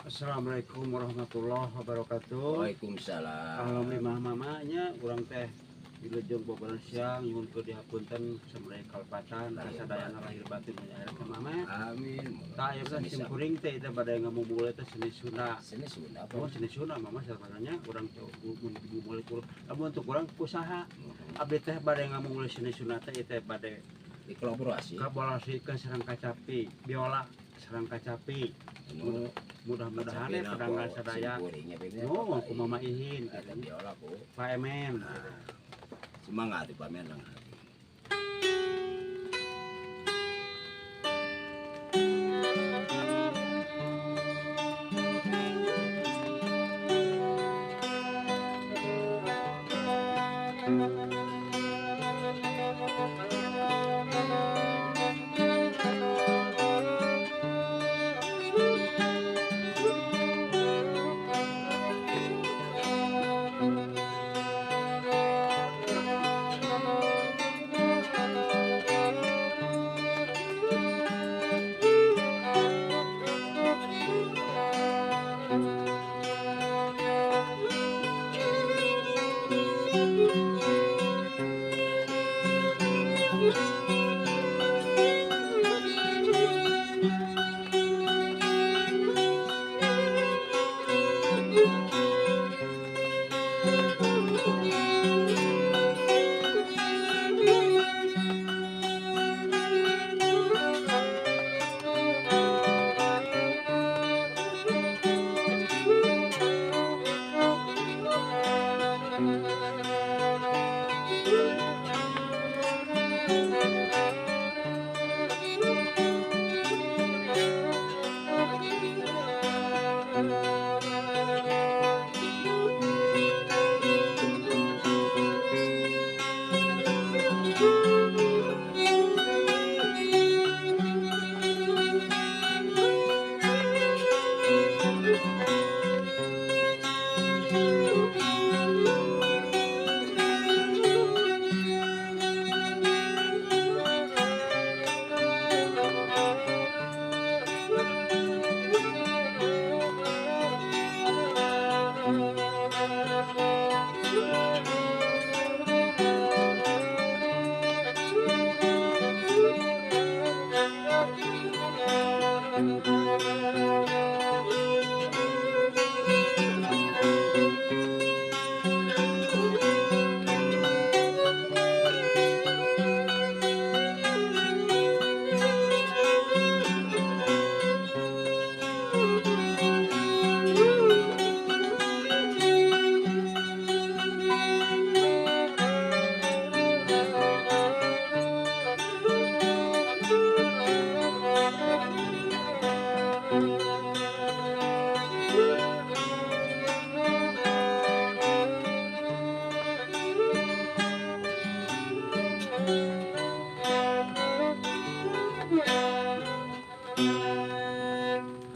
Assalamualaikum warahmatullahi wabarakatuh. Waalaikumsalam. Alhamdulillah mamanya urang teh wilujeng boboran siang nyuhun keur dihapunten samudaya kalepatan kasadayana lahir batin dan akhirat ka mama. Amin. Tah ieu teh sim kuring teh teh bade ngamumule teh seni Sunda. Seni Sunda apa? Oh, seni Sunda mama sabaranya urang teh mun dimumule ku lamun untuk urang usaha. Abdi teh bade ngamumule seni Sunda teh teh bade dikolaborasi. Kolaborasikeun sareng kacapi, biola sareng kacapi. Mudah-mudahan ya pedanggan sadaya. Oh, ku Mama Ihin eta biola ku Pak Emen. Semangat Pak Emen lang.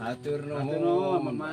Hatur nuhun Mama.